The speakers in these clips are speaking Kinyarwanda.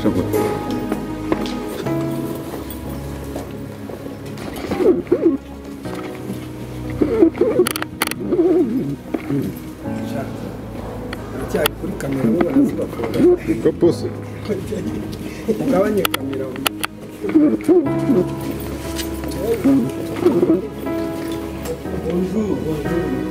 Birashoboka. Cyari kuri kamera bo barazibakora. Kapose. Ugabanye kamera. Bonjour, bonjour.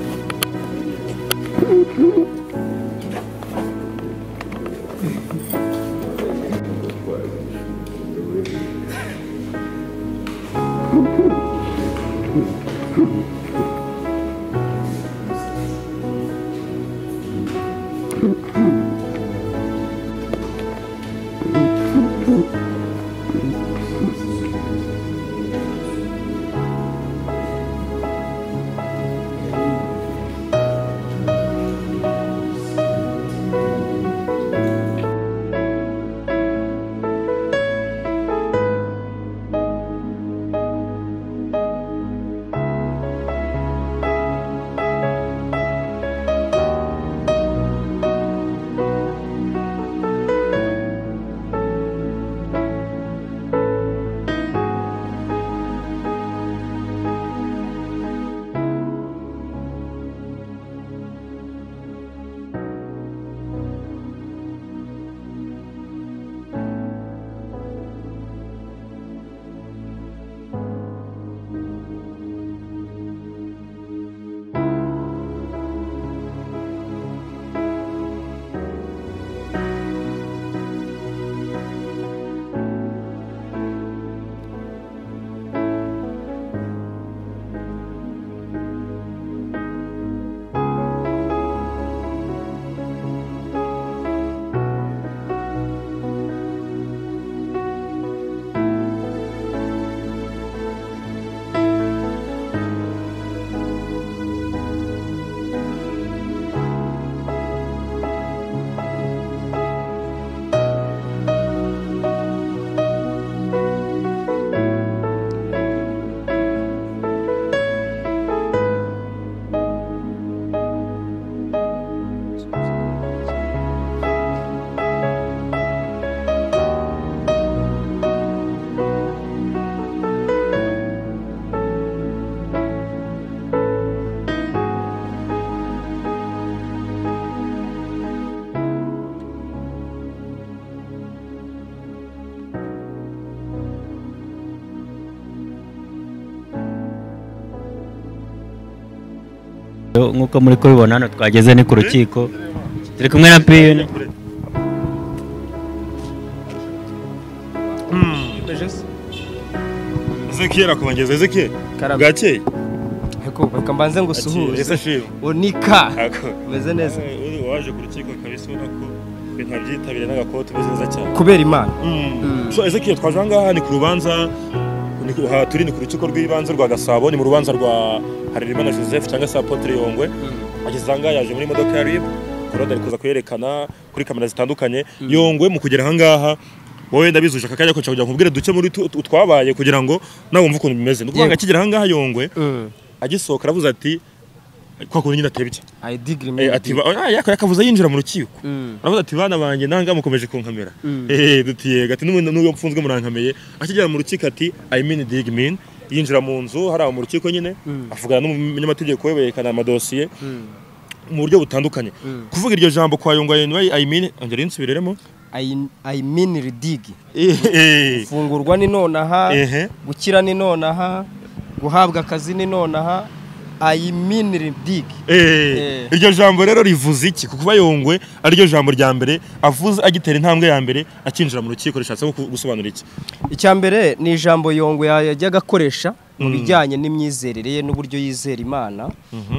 Nkuko muri kubibona hano twageze ni ku rukiko, turi kumwe na Piyoni. Ezekiel akubangeza. Ezekiel bwakeye. Reka mbanze ngo usuhuze. Onika umeze neza. Waje ku rukiko kabisa ubona ko ibintu byitabiriye n'agakote umeze neza cyane kubera Imana. So Ezekiel twaje aha ngaha ni ku rubanza, turi ni ku rukiko rw'ibanze rwa Gasabo, ni mu rubanza rwa Harerimana Joseph cyangwa se Apotre Yongwe. Ageze aha ngaha yaje muri modoka ya RIB, Claude ari kuza kuyerekana kuri kamera zitandukanye. Yongwe mu kugera aha ngaha wowe ndabizuje aka kanya ko kugira ngo nkubwire duke muri twabaye kugira ngo nawe wumve ukuntu bimeze. Ni ukuvuga akigera aha ngaha Yongwe agisohoka aravuze ati kwa kuntu nyine atebye ati yakavuze yinjira mu rukiko aravuze ati bana banjye nanga mukomeje kunkamera dutiyega ati n'uyu mfunzwe murankameye. Akigera mu rukiko ati I mean dig mean, yinjira mu nzu hari mu rukiko nyine avugana n'umunyamategeko we berekana amadosiye mu buryo butandukanye. Kuvuga iryo jambo kwa Yongwe I mean, ongera insubireremo. I mean dig. Fungurwa ni nonaha, gukira ni nonaha, guhabwa akazi ni nonaha. I mean dig. Iryo jambo rero rivuze iki? Kuko Yongwe ariryo jambo rya mbere avuze agitera intambwe ya mbere akinjira mu rukiko, rishatse gusobanura iki? Icya mbere ni ijambo Yongwe yajyaga akoresha mu bijyanye n'imyizerere ye n'uburyo yizera Imana,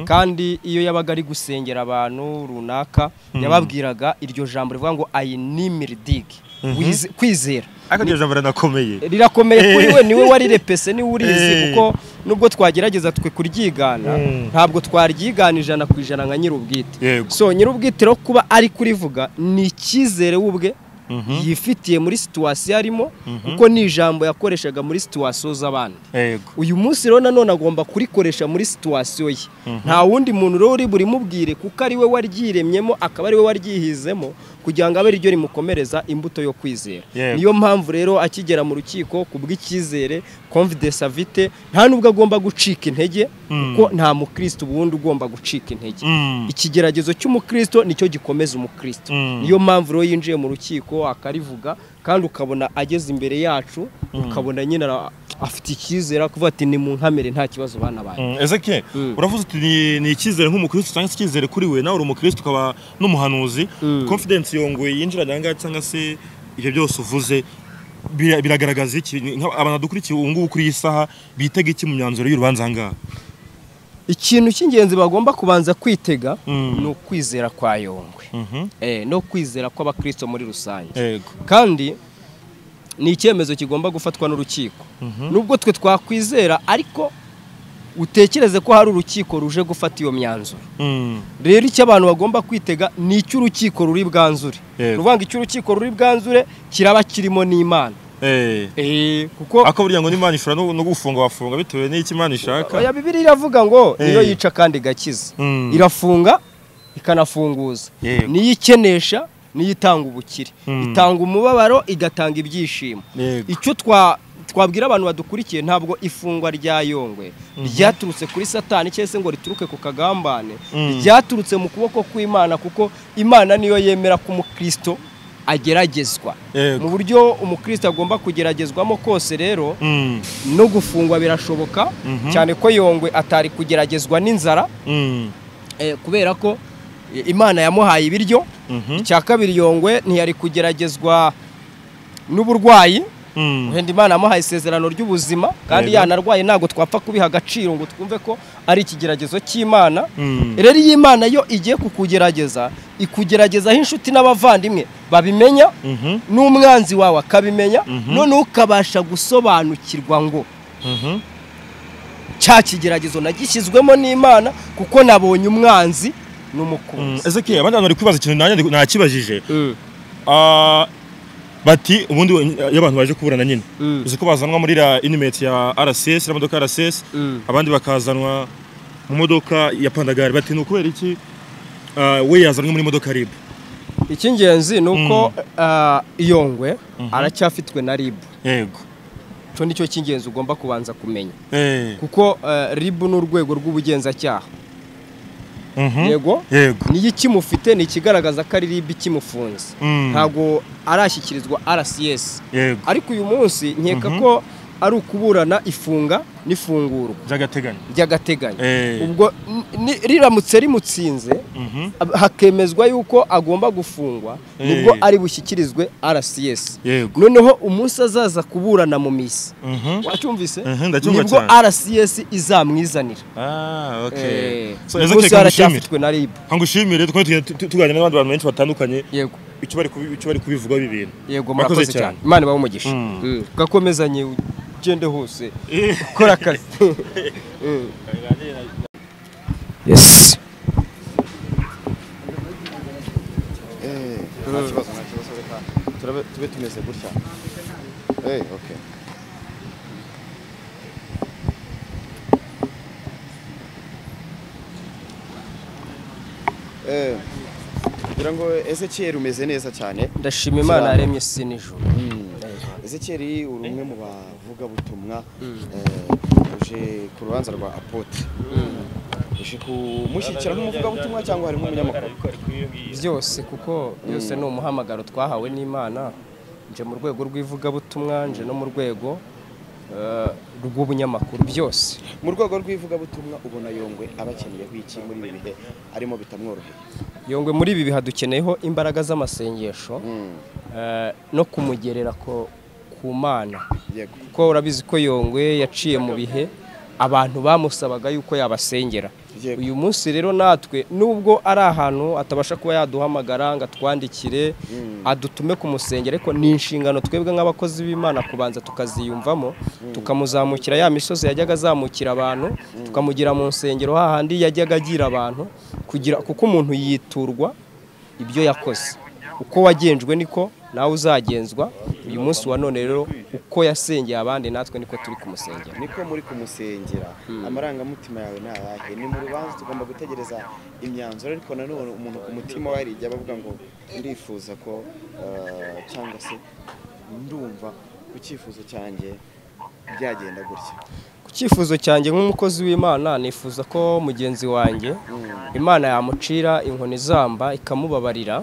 kandi iyo yabaga ari gusengera abantu runaka yababwiraga iryo jambo rivuga ngo I mean dig, kwizera. Ariko iryo jambo rirakomeye, rirakomeye kuri we, niwe warirepese, niwe urizi, kuko nubwo twagerageza twe kuryigana ntabwo twaryigana 100% nka nyir'ubwite. So nyir'ubwite rero kuba ari kurivuga ni icyizere ubwe yifitiye muri situation arimo, kuko ni ijambo yakoreshaga muri situation z'abandi. Uyu munsi rero nanone agomba kurikoresha muri situation ye. Nta wundi muntu rero uri burimubwire kuko ari we waryiremyemo, akaba ari we waryihizemo, kugira ngo abe ryo rimukomereza imbuto yo kwizera. Niyo mpamvu rero akigera mu rukiko kubw'icyizere confidence afite, nta nubwo agomba gucika intege, kuko nta mukristo ubundi ugomba gucika intege. Ikigeragezo cy'umukristo nicyo gikomeza umukristo. Niyo mpamvu rero yinjiye mu rukiko akarivuga, kandi ukabona ageze imbere yacu, ukabona nyine afite icyizere kuvuga ati ni mu nkamere nta kibazo bana baye. Ezekiel, uravuze uti ni icyizere nk'umukristo cyangwa se icyizere kuri we, nawe uri umukristo ukaba n'umuhanuzi. Confidence Yongwe yinjira nyanga cyangwa se ibyo byose uvuze biragaragaza iki? Abantu dukurikiye ubu ngubu kuri iyi saha bitega iki mu myanzuro y'urubanza ngaha? Ikintu cy'ingenzi bagomba kubanza kwitega ni ukwizera kwa Yongwe, no kwizera kw'abakristo muri rusange. Kandi ni icyemezo kigomba gufatwa n'urukiko. Nubwo twe twakwizera, ariko utekereze ko hari urukiko ruje gufata iyo myanzuro. Rero icyo abantu bagomba kwitega ni icyo urukiko ruri bwanzure. Ruvuga icyo urukiko ruri bwanzure kiraba kirimo n'Imana. Kuko ako burya ngo n'Imana ishobora no gufunga wafunga bitewe n'icyo Imana ishaka. Oya, Bibiliya iravuga ngo niyo yica kandi igakiza. Irafunga ikanafunguza. Niyo ikenesha, niyo itanga ubukire. Itanga umubabaro, igatanga ibyishimo. Icyo twabwira abantu badukurikiye, ntabwo ifungwa rya Yongwe ryaturutse kuri Satani cyangwa se ngo rituruke ku kagambane, ryaturutse mu kuboko kw'Imana, kuko Imana niyo yemera ko umukristo ageragezwa. Mu buryo umukristo agomba kugeragezwamo kose rero, no gufungwa birashoboka, cyane ko Yongwe atari kugeragezwa n'inzara, kubera ko Imana yamuhaye ibiryo. Icya kabiri, Yongwe ntiyari kugeragezwa n'uburwayi, wenda Imana yamuhaye isezerano ry'ubuzima, kandi yanarwaye ntabwo twapfa kubiha agaciro ngo twumve ko ari ikigeragezo cy'Imana. Rero iyo Imana yo igiye kukugerageza, ikugeragezaho inshuti n'abavandimwe babimenya, n'umwanzi wawe akabimenya, none ukabasha gusobanukirwa ngo cya kigeragezo nagishyizwemo n'Imana kuko nabonye umwanzi n'umukunzi. Ezekiel, abandi bantu bari kwibaza ikintu nanjye nakibajije. Bati ubundi iyo abantu baje kuburana nyine uzi ko bazanwa muri la inmate ya RCS, la modoka RCS, abandi bakazanwa mu modoka ya Pandagari. Bati ni ukubera iki we yazanwe muri modoka RIB? Icy'ingenzi ni uko Yongwe aracyafitwe na RIB. Yego, cyo nicyo cy'ingenzi ugomba kubanza kumenya, kuko RIB ni urwego rw'ubugenzacyaha. Yego, niyo ikimufite ni ikigaragaza ko ari RIB ikimufunze, ntabwo arashyikirizwa RCS. Ariko uyu munsi nkeka ko ari ukuburana ifunga n'ifungurwa by'agateganyo. Ubwo riramutse rimutsinze hakemezwa yuko agomba gufungwa, nibwo ari bushyikirizwe RCS. Noneho umunsi azaza kuburana mu misi, wacyumvise, nibwo RCS izamwizanira. Umunsi aracyafitwe na RIB. Ngushimire, tuganira n'abandi bantu benshi batandukanye. Yego, icyo bari kubivuga ibi bintu. Yego, murakoze cyane. Imana ibahe umugisha. Gakomezanye ugende hose ukora akazi. Yes. Nta kibazo, reka tube tumeze gutya. Okay. Kugira ngo Ezekiel umeze neza cyane. Ndashima Imana yaremye isi n'ijuru. Ezekiel uri umwe mu bavuga butumwa, uje ku rubanza rwa Apotre. Uje kumushyikira nk'umuvuga butumwa cyangwa harimo umunyamakuru? Byose, kuko byose ni umuhamagaro twahawe n'Imana. Nje mu rwego rw'ivugabutumwa, nje no mu rwego rw'ubunyamakuru, byose. Mu rwego rw'ivugabutumwa ubona Yongwe abakeneye iki muri ibi bihe arimo bitamworoheye? Yongwe muri ibi bihe dukeneyeho imbaraga z'amasengesho no kumugerera ku Mana. Kuko urabizi ko Yongwe yaciye mu bihe abantu bamusabaga yuko yabasengera. Uyu munsi rero natwe nubwo ari ahantu atabasha kuba yaduhamagara ngo atwandikire adutume kumusengera, ariko ni inshingano twebwe nk'abakozi b'Imana kubanza tukaziyumvamo, tukamuzamukira ya misozi yajyaga azamukira abantu, tukamugira mu nsengero hahandi yajyaga agira abantu, kugira kuko umuntu yiturwa ibyo yakoze. Uko wagenjwe niko nawe uzagenzwa. Uyu munsi wa none rero uko yasengeye abandi natwe niko turi kumusengera. Niko muri kumusengera. Amarangamutima yawe ni ayahe? Ni mu rubanza tugomba gutegereza imyanzuro, ariko nanone umuntu ku mutima we arijya bavuga ngo ndifuza ko cyangwa se ndumva ku cyifuzo cyanjye byagenda gutya. Ku cyifuzo cyanjye nk'umukozi w'Imana nifuza ko mugenzi wanjye Imana yamucira inkoni zamba ikamubabarira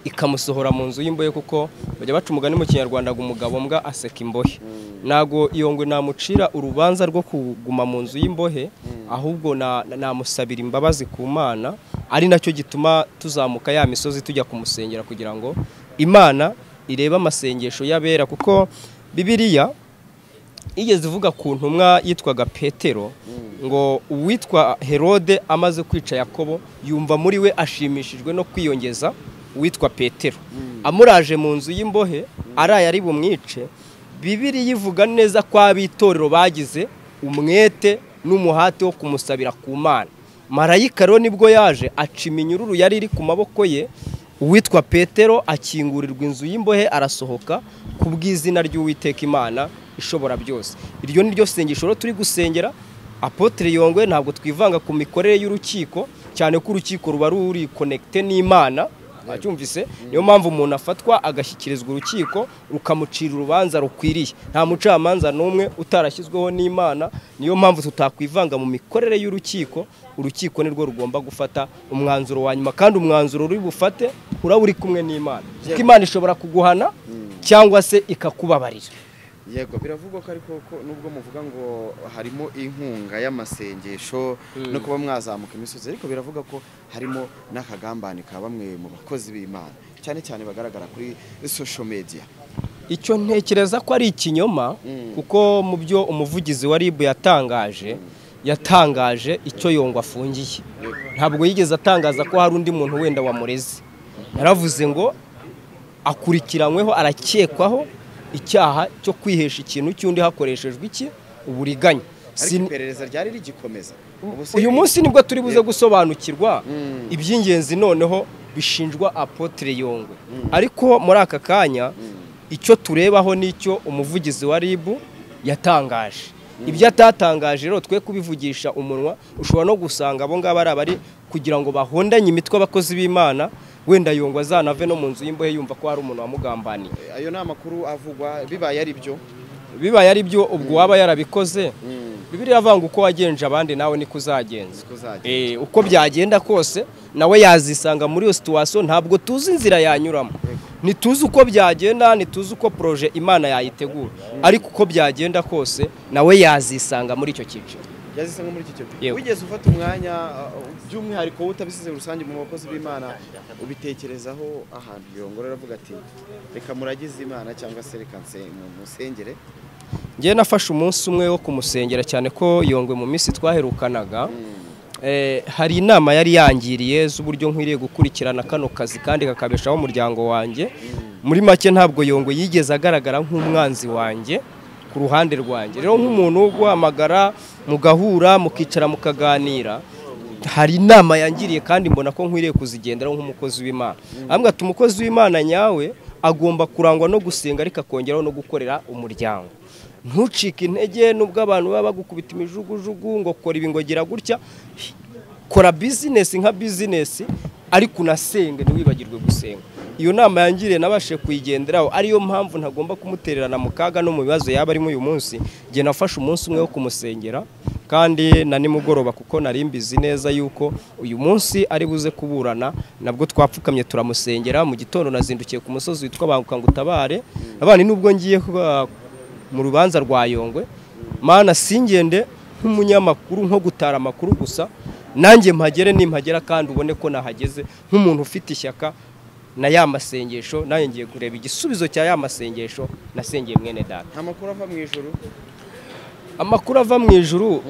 ikamusohora mu nzu y'imbohe, kuko bajya baca umugani mu Kinyarwanda ngo umugabo mbwa aseka imbohe. Ntago Yongwe namucira urubanza rwo kuguma mu nzu y'imbohe, ahubwo namusabira imbabazi ku Mana, ari nacyo gituma tuzamuka ya misozi tujya kumusengera kugira ngo Imana irebe amasengesho y'abera, kuko Bibiliya igeze ivuga ku ntumwa yitwaga Petero ngo uwitwa Herode amaze kwica Yakobo yumva muri we ashimishijwe no kwiyongeza uwitwa Petero, amuraje mu nzu y'imbohe araye ari bumwice. Bibiliya ivuga neza ko abitorero bagize umwete n'umuhate wo kumusabira ku Mana. Marayika rero nibwo yaje aca iminyururu yari iri ku maboko ye, uwitwa Petero akingurirwa inzu y'imbohe arasohoka ku bw'izina ry'Uwiteka Imana ishobora byose. Iryo ni ryo sengesho turi gusengera Apotre Yongwe. Ntabwo twivanga ku mikorere y'urukiko, cyane ko urukiko ruba ruri connecté n'Imana. Acyumvise? Niyo mpamvu umuntu afatwa agashyikirizwa urukiko rukamucira urubanza rukwiriye. Nta mucamanza n'umwe utarashyizweho n'Imana. Niyo mpamvu tutakwivanga mu mikorere y'urukiko. Urukiko nirwo rugomba gufata umwanzuro wa nyuma, kandi umwanzuro uri bufate uraba uri kumwe n'Imana, kuko Imana ishobora kuguhana cyangwa se ikakubabarira. Yego, biravugwa ko ariko ko nubwo muvuga ngo harimo inkunga y'amasengesho no kuba mwazamuka imisozi, ariko biravuga ko harimo n'akagambane ka bamwe mu bakozi b'Imana, cyane cyane bagaragara kuri social media. Icyo ntekereza ko ari ikinyoma, kuko mu byo umuvugizi wa RIB yatangaje icyo Yongwe afungiye. Ntabwo yigeze atangaza ko hari undi muntu wenda wamureze. Yaravuze ngo akurikiranyweho, arakekwaho icyaha cyo kwihesha ikintu cy'undi hakoreshejwe iki uburiganya. Iperereza ryari rigikomeza. Uyu munsi nibwo turi buze gusobanukirwa iby'ingenzi noneho bishinjwa Apotre Yongwe. Ariko muri aka kanya icyo turebaho nicyo umuvugizi wa RIB yatangaje. Ibyo atatangaje rero twe kubivugisha umunwa, ushobora no gusanga abo ngaba ari abari kugira ngo bahondanye imitwe abakozi b'Imana, wenda Yongwe azanave no mu nzu y'imbohe yumva ko hari umuntu wamugambaniye. Ayo ni amakuru avugwa, bibaye ari byo. Bibaye ari byo ubwo waba yarabikoze. Bibiliya iravuga ngo uko wagenje abandi nawe niko uzagenza. Uko byagenda kose nawe yazisanga muri iyo situation. Ntabwo tuzi inzira yanyuramo, ntituzi uko byagenda, ntituzi uko projet Imana yayitegura, ariko uko byagenda kose nawe yazisanga muri icyo cyiciro. Yazisanga muri icyo cyiciro. Wigeze ufata umwanya by'umwihariko utabisize rusange mu bakozi b'Imana ubitekerezaho ahantu Yongwe aravuga ati reka muragize Imana cyangwa se reka musengere? Ngiye nafashe umunsi umwe wo kumusengera, cyane ko Yongwe mu minsi twaherukanaga hari inama yari yangiriye z'uburyo nkwiriye gukurikirana kano kazi kandi kakabeshaho umuryango wanjye. Muri make ntabwo Yongwe yigeze agaragara nk'umwanzi wanjye ku ruhande rwanjye. Rero nk'umuntu wo guhamagara mugahura mukicara mukaganira, hari inama yangiriye kandi mbona ko nkwiriye kuzigenderaho nk'umukozi w'Imana. Ambwa ati umukozi w'Imana nyawe agomba kurangwa no gusenga ariko akongeraho no gukorera umuryango. Ntucike intege nubwo abantu baba bagukubita imijugujugu ngo kora ibi ngo gira gutya, kora business nka business ariko unasenge, ntiwibagirwe gusenga. Iyo nama yangiriye nabashe kuyigenderaho, ariyo mpamvu ntagomba kumutererana mu kaga no mu bibazo yaba arimo uyu munsi. Ngiye nafashe umunsi umwe wo kumusengera, kandi na nimugoroba kuko nari mbizi neza yuko uyu munsi ari buze kuburana, nabwo twapfukamye turamusengera. Mu gitondo nazindukiye ku musozi witwa Banguka ngo utabare abana, nubwo ngiye mu rubanza rwa Yongwe, Mana singende nk'umunyamakuru nko gutara amakuru gusa, nanjye mpagere nimpagera kandi ubone ko nahageze nk'umuntu ufite ishyaka na ya masengesho. Nanjye ngiye kureba igisubizo cya ya masengesho nasengeye mwene data. Amakuru ava mu ijuru, amakuru ava mu ijuru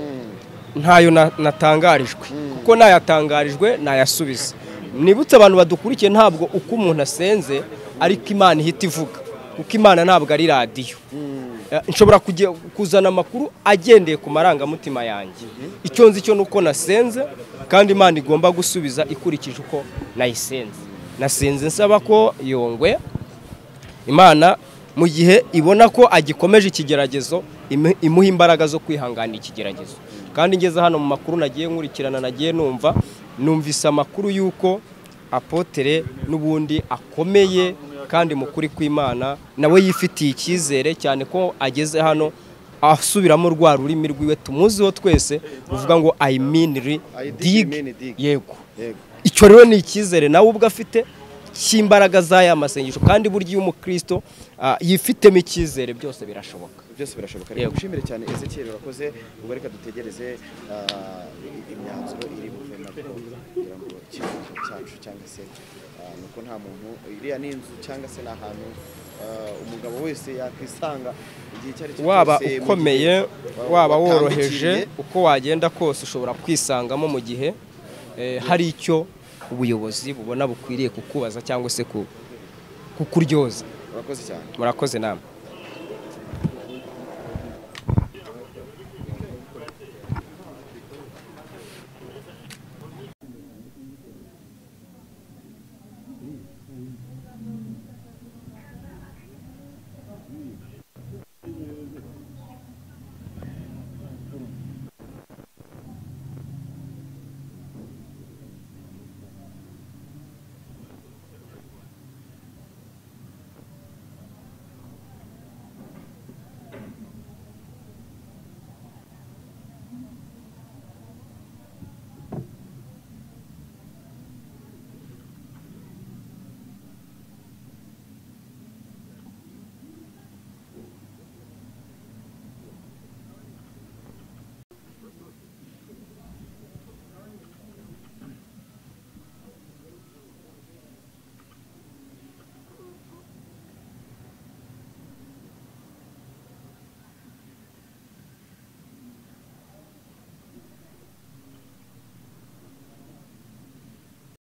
ntayo natangarijwe, kuko nayatangarijwe nayasubiza. Nibutse abantu badukurikiye, ntabwo uko umuntu asenze ariko Imana ihita ivuga, kuko Imana ntabwo ari radiyo. Nshobora kuzana amakuru agendeye ku marangamutima yanjye. Icyo nzi cyo nuko nasenze, kandi Imana igomba gusubiza ikurikije uko nayisenze. Nasenze nsaba ko Yongwe Imana mu gihe ibona ko agikomeje ikigeragezo imuha imbaraga zo kwihanganira ikigeragezo. Kandi ngeze hano mu makuru nagiye nkurikirana, nagiye numva, numvise amakuru y'uko apotere n'ubundi akomeye kandi mukuri kw'Imana, nawe yifitiye icyizere cyane ko ageze hano asubiramo rwa rurimi rwiwe tumuziho twese uvuga ngo I mean dig. Yego, icyo rero ni icyizere nawe ubwo afite cy'imbaraga z'aya masengesho. Kandi burya iyo umukristo yifitemo icyizere byose birashoboka, byose birashoboka. Reka gushimire cyane Ezekiel, urakoze. Ubwo reka dutegereze imyanzuro iri buve kugira ngo icyifuzo cyacu cyangwa se nuko nta muntu, iriya ni inzu cyangwa se ni ahantu umugabo wese yakwisanga igihe icyo ari cyo cyose, waba ukomeye waba woroheje, uko wagenda kose ushobora kwisangamo mu gihe hari icyo ubuyobozi bubona bukwiriye kukubaza cyangwa se kukuryoza. Murakoze cyane. Murakoze namwe.